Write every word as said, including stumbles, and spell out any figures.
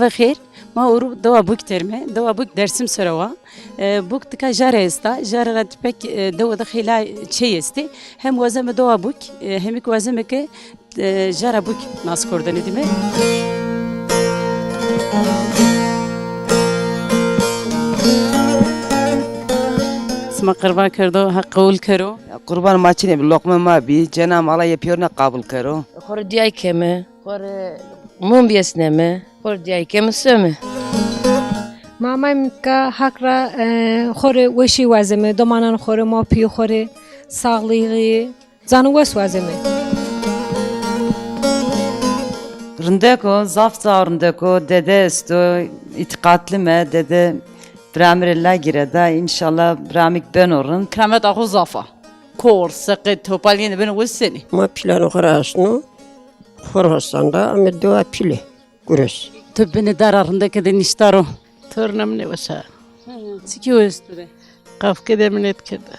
Ve xêr, ma ewro dewa Buk der me. Dewa Buk Dersim ser o wa. E, Buk tika jare esta. Jare ra pek, e, dewe de xeylê çey estê. Hem wazeme dewa Buk, e, hem kî wazeme ke, e, jara Buk nas kerdene dîme. Sima qirban kerdo, Heq qebul kero. Qurban ma çinê bi, loqme ma bî, Cenab Allah yê pîyorine qebul kero. Xo rê dîyay keme, xo rê mum bîyesneme, xo rê dîyay keme some. Ma amay mika Haq ra, e, xo rê weşî wazeme, domanan xo rê, ma pîyê xo rê, sağlığı, canı wes wazeme. Rindek o, zaf zaf rindek o, dede esto, îtîqatli me, dede bira mi rê la gîreda, înşallah bira mi kî beno rind. Keramet axo zaf a. Kor, seqet, topal yenê beno wes senî. Ma pîlanê xo ra asno, xo ra asnda, ame dewa Pîlê, Gures. Ti binê dara rindeke de nişta ro. Torna mi nêwes a. Hı, çikî o esto de? Qafke de mi nêt kerda.